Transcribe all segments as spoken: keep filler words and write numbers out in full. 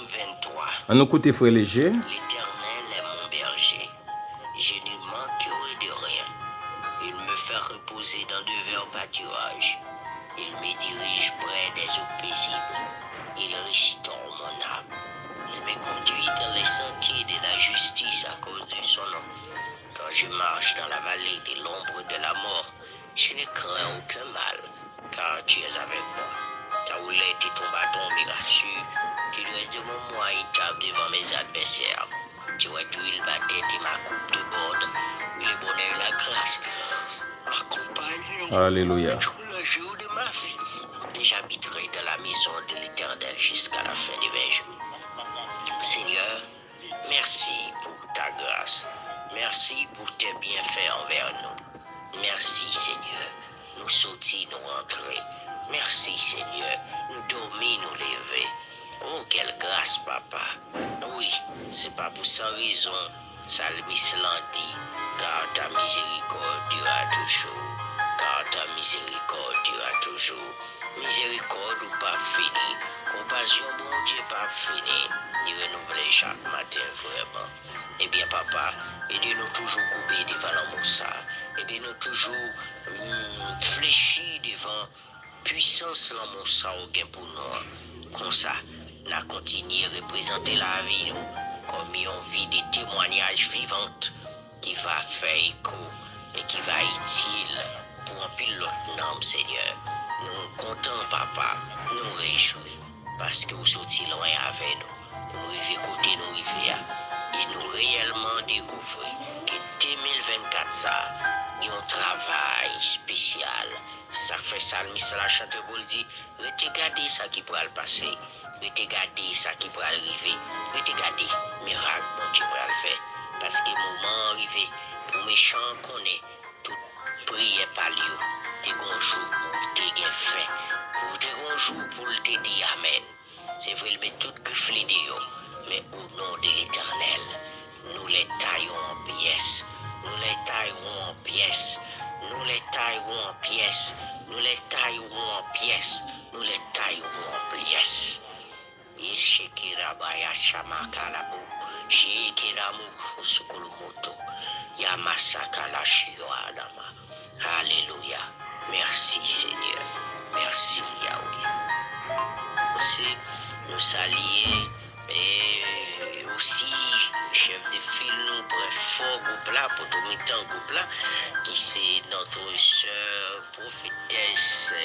Vingt-trois. Ann nou koute frè Leje. L'Éternel est mon berger. Je ne manquerai de rien. Il me fait reposer dans de verts pâturages. Il me dirige près des eaux paisibles. Il restaure mon âme. Il me conduit dans les sentiers de la justice à cause de son nom. Quand je marche dans la vallée de l'ombre de la mort, je ne crains aucun mal, car tu es avec moi. Ta roulette et ton bâton me rassurent. Tu dresses devant moi une table devant mes adversaires. Tu redouilles ma tête et ma coupe déborde. Oui, le bonheur et la grâce accompagnent Alelouya. tous les jours de ma vie. Et j'habiterai dans la maison de l'Éternel jusqu'à la fin de mes jours. Seigneur, merci pour ta grâce. Merci pour tes bienfaits envers nous. Mèsi, Senyè. Nou soti, nou rantre. Mèsi, Senyè. Nou dòmi, nou leve. Oh, quelle grâce, Papa. Wi, se pa pou san rezon salmis lan di, car ta miséricorde dure à toujours, car ta miséricorde dure à toujours. Mizerikòd ou p ap fini, konpasyon Bondye p ap fini, li renouvle chak maten vrèman. Ebyen, Papa, ede nou toujou koube devan lanmou sa. Ede nou toujou mm, flechi devan pwisans lanmou sa ou gen pou nou an. Konsa, n a kontinye reprezante lavi nou kòm yon vi de temwanyaj vivant ki va fè eko e ki va itil pou anpil lòt nanm, Senyè. Nou kontan, Papa, nou rejwi, paske ou soti lwen avè nou pou nou rive kote nou rive a. E nou reyèlman dekouvri ke de mil vennkat sa a gen yon travay espesyal. Se sa k fè salmis la chante pou l di, rete gade sa ki pral pase, rete gade sa ki pral rive, rete gade mirak Bondye pral fè. Paske moman an rive pou mechan an konnen tout priyè pa l yo te gon jou pou te gen fen, pou te gon jou pou l te di amèn. Se vre l met tout grif li deyò, men o non de Letènèl, nous les taillerons en pièces, nous les taillerons en pièces, nous les taillerons en pièces, nous les taillerons en pièces, nous les taillerons en pièces. Yeshekirabaya shamakalabo, shekiramu sukulumoto, yamasakala shiyoanama. Alelouya. Mèsi, Senyè. Mèsi, Yahweh. Osi, nou salye e osi chèf de fil nou, pwen fò gwoup la, poto mitan gwoup la, ki se notre sœur prophétesse,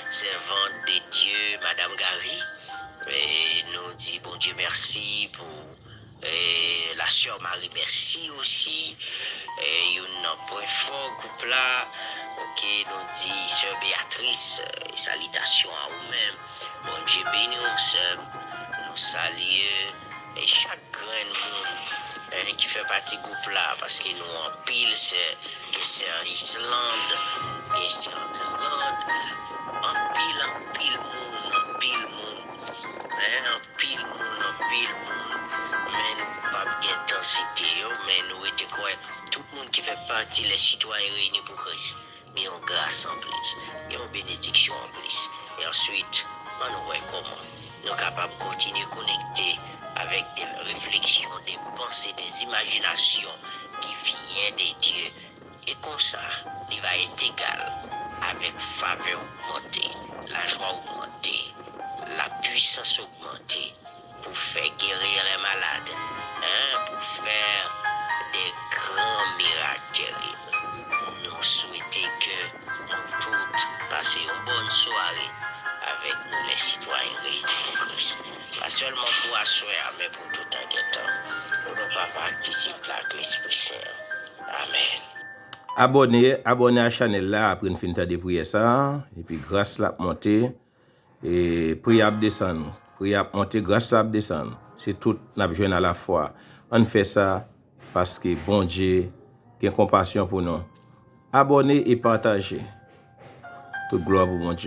servante de Dieu, Madame Gary. E nou di Bondye mèsi pou e la sè Marie Mercier osi, e youn nan pwen fò gwoup la. Oke, nou di sè Beatrice, e salitasyon a ou menm. Bondye beni w, sè m. Nou salye e chak grenn moun e ki fè pati gwoup la, paske nou anpil, sè, gen sè Islande, gen sè Irlande, anpil, anpil moun, anpil moun. Hein, anpil moun, anpil moun, men nou p ap gen tan site yo, men nou rete kwè tout moun ki fè pati Les Citoyens Réunis pour Christ gen yon gras anplis, gen yon benediksyon anplis. E answit, ann wè kòman nou kapab kontinye konekte avèk de refleksyon, de panse, de imajinasyon ki vyen de Dye. E konsa, li va egal avèk favè ogmante, lajwa ogmante, lapwisans ogmante, pou fè geri lè malad, hein, pou fè de gran mirak terib. Nou swete ke nou tout pase yon bòn sware avèk nou, Les Citoyens Réunis pour Christ. Pa sèlman pou aswè a, men pou toutan gen tan. O non Papa, ak Pitit la, ak Lespri Sen. Amèn. Abòne, abòne a chanèl la apre n fin tande priyè sa a, epi gras la ap monte, e priyè ap desann. Priyè ap monte, gras la ap desann. Se tout n ap jwenn alafwa. Ann fè sa, paske Bondye gen konpasyon pou nou. Abòne e pataje. Tout glwa pou Bondye.